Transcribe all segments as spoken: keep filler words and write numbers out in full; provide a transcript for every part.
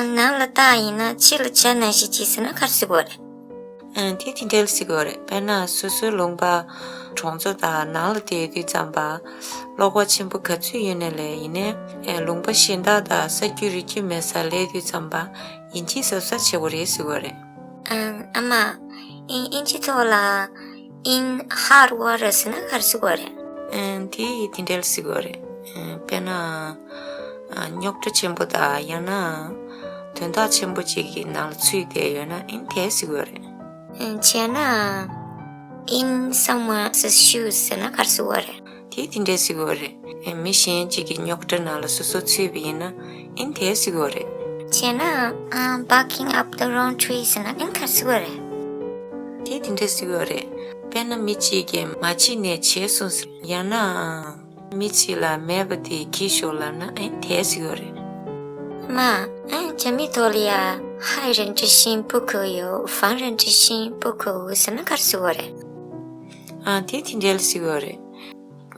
ནང་ལ་བལྟ་ཡིན་ན་ཕྱི་ལ་བྱ་ནང་བཞིན་གྱིས་ཟེར་ན་ག་རེ་ཟེར་དགོས་རེད། ཨ། དེ་དེ་འདྲ་ཟེར་དགོས་རེད། དཔེར་ན་སོ་སོའི་ལུང་པ་གྲོང་ཚོ་དང་ནང་ལ་བསྡད་དུས་ཙམ་པ། གློག་པ་ཆེན་པོ་ག་ཚོད་ཡོད་ནའི་ལས་ཡིན་ནའི། ཨ། ལུང་པ་གཞན་དག་དང་ས་རྒྱུས་རི་རྒྱུས་མེད་སར་སླེབས་དུས་ཙམ་པ། ཡིན་གཅིག་གཟབ་གཟབ་བྱེད་དགོས་རེད་ཟེར་དགོས་རེད། ཨ། ཨ་མ། ཨིན། ཨིན་ཇི་ཐོག་ལ་in hot water ཟེར་ན་ག་རེ་ཟེར་དགོས་རེད། ཨ། དེ་དེ་འདྲ་ཟེར་དགོས་རེད། ཨ། དཔེར་ན། ཨ། རྙོག་དྲ་ཆེན་པོ་དང་ཡང་ན། དོན་དག་ཆེན་པོ་གཅིག་གི་ནང་ལ་ཚུད་བསྡད་ཡོད་ན་ཨིན་དེ་ཟེར་དགོས་རེད། ཨ། བྱས་ན། in someone else's shoes ཟེར་ན་ག་རེ་ཟེར་དགོས་རེད། དེ་དེ་འདྲ་ཟེར་དགོས་རེད། ཨ། མི་གཞན་གཅིག་གི་རྙོག་དྲ་ནང་ལ་སོ་སོ་ཚུད་པ་ཡིན་ན་ཨིན་དེ་ཟེར་དགོས་རེད། བྱས་ན། ཨ། barking up the wrong tree ཟེར་ན་ཨིན་ག་རེ་ཟེར་དགོས་རེད། དེ་དེ་འདྲ་ཟེར་དགོས་རེད། དཔེར་ན་མི་གཅིག་གིས་མ་བྱས་ནས་བྱས་སོང་ཟེར། ཡང་ན། མི་གཅིག་ལ་མེད་པ་དེ་གྱིས་ཤོག་ལབ་ན་ཨེ་དེ་ཟེར་གྱི་ཡོད་རེད། མ། ཨེ་རྒྱ་མི་ཐོག་ལ་ཡ། 害人之心不可有，防人之心不可无ཟེར་ན་ག་རེ་ཟེར་གྱི་ཡོད་རེད། ཨ། དེ་དེ་འདྲ་ལ་ཟེར་གྱི་ཡོད་རེད།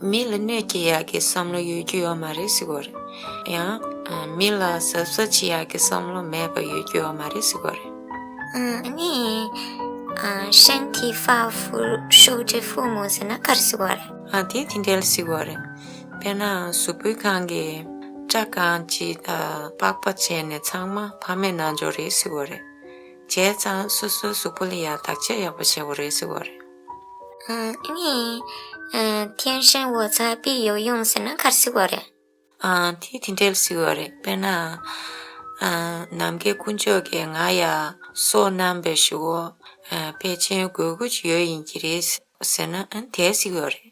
མི་ལ་གནོད་སྐྱེལ་ཡག་གི་བསམ་བློ་ཡོད་རྒྱུ་ཡོད་མ་རེད་ཟེར་གྱི་ཡོད་རེད། ཡང་། ཨ། མི་ལ་གཟབ་གཟབ་བྱེད་ཡག་གི་བསམ་བློ་མེད་པ་ཡོད་རྒྱུ་ཡོད་མ་རེད་ཟེར་གྱི་ཡོད་རེད། ཨ་ནི། ཨ། 身体发肤受之父母ཟེར་ན་ག་རེ་ཟེར་གྱི་ཡོད་རེད། ཨ། དེ་དེ་འདྲ་ལ་ཟེར་གྱི་ཡོད་རེད། དཔེར་ན་གཟུགས་པོའི་སྒང་གི་སྐྲ་གང་ཅི་དང་པགས་པ་བཅད་ནས་ཚང་མ་ཕ་མས་གནང་འཇོག་རེད་ཟེར་གྱི་ཡོད་རེད། བྱས་ཙང་སོ་སོའི་གཟུགས་པོ་ལ་ཡང་བརྟག་དཔྱད་ཡག་པོ་བྱེད་དགོས་རེད་ཟེར་གྱི་ཡོད་རེད། ཨ་ནི། ཨ། 天生我材必有用ཟེར་ན་ག་རེ་ཟེར་གྱི་ཡོད་རེད། ཨ། དེ་དེ་འདྲ་ལ་ཟེར་གྱི་ཡོད་རེད། དཔེར་ན། ཨ། ནམ་མཁའི་དཀོན་མཆོག་གིས་ང་ཡ་སྲོག་གནང་བའི་གཞུག་གུ། ཨ། ཕལ་ཆེར་དགོས་མཁོ་ཅིག་ཡོད་ཡིན་གྱི་རེད་ཟེར་ན་ཨ་དེ་ཟེར་གྱི་ཡོད་རེད།